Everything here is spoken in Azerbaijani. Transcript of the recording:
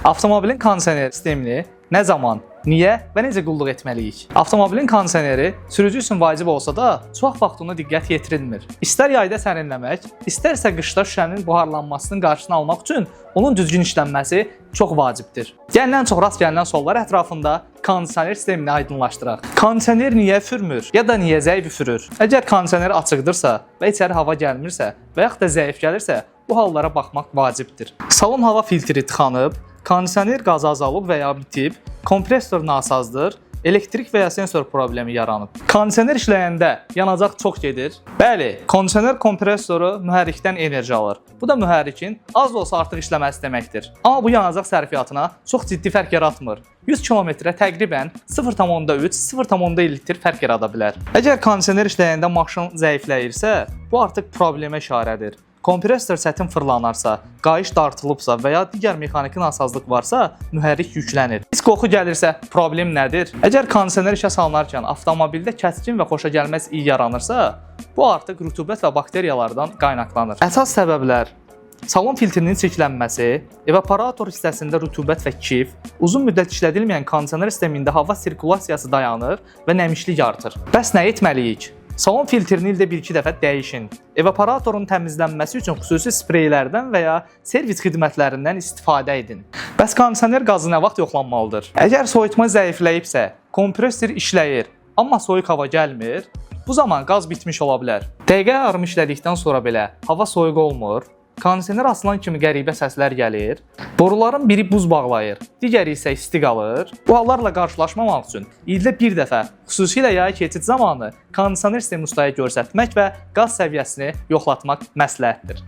Avtomobilin kondisioner sistemini nə zaman, niyə və necə qulluq etməliyik? Avtomobilin kondisioneri sürücü üçün vacib olsa da, çox vaxt ona diqqət yetirilmir. İstər yayda sərinləmək, istərsə qışda şüşənin buharlanmasının qarşısını almaq üçün onun düzgün işlənməsi çox vacibdir. Gəlin ən çox rast gəlinən suallar ətrafında kondisioner sistemini aydınlaşdıraq. Kondisioner niyə üfürmür ya da niyə zəif üfürür? Əgər kondisioner açıqdırsa və içəri hava gəlmirsə və yaxud da zəif gəlirsə, bu hallara baxmaq vacibdir. Salon hava filtri tıxanıb, kondisioner qazı azalıb və ya bitib, kompressor nasazdır, elektrik və ya sensor problemi yaranıb. Kondisioner işləyəndə yanacaq çox gedir. Bəli, kondisioner kompressoru mühərrikdən enerji alır. Bu da mühərrikin az da olsa artıq işləməsi deməkdir. Amma bu yanacaq sərfiyyatına çox ciddi fərq yaratmır. 100 kilometrə təqribən 0,3-0,7 litr fərq yarada bilər. Əgər kondisioner işləyəndə maşın zəifləyirsə, bu artıq problemə işarədir. Kompressor çətin fırlanarsa, qayış dartılıbsa və ya digər mexaniki nasazlıq varsa, mühərrik yüklənir. Pis qoxu gəlirsə, problem nədir? Əgər kondisioner işə salınarkən avtomobildə kəskin və xoşagəlməz iy yaranırsa, bu artıq rütubət və bakteriyalardan qaynaqlanır. Əsas səbəblər: salon filtrinin çirklənməsi, evaporator hissəsində rütubət və kif, uzun müddət işlədilməyən kondisioner sistemində hava sirkulasiyası dayanır və nəmişlik artır. Bəs nə etməliyik? Salon filtrini ildə 1-2 dəfə dəyişin. Evaporatorun təmizlənməsi üçün xüsusi spreylərdən və ya servis xidmətlərindən istifadə edin. Bəs kondisioner qazı nə vaxt yoxlanmalıdır? Əgər soyutma zəifləyibsə, kompressor işləyir, amma soyuq hava gəlmir, bu zaman qaz bitmiş ola bilər. Dəqiqə yarım işlədikdən sonra belə hava soyuq olmur, kondisioner açılan kimi qəribə səslər gəlir, boruların biri buz bağlayır, digəri isə isti qalır. Bu hallarla qarşılaşmamaq üçün ildə bir dəfə, xüsusilə yaya keçid zamanı kondisioner sistemi ustaya göstərmək və qaz səviyyəsini yoxlatmaq məsləhətdir.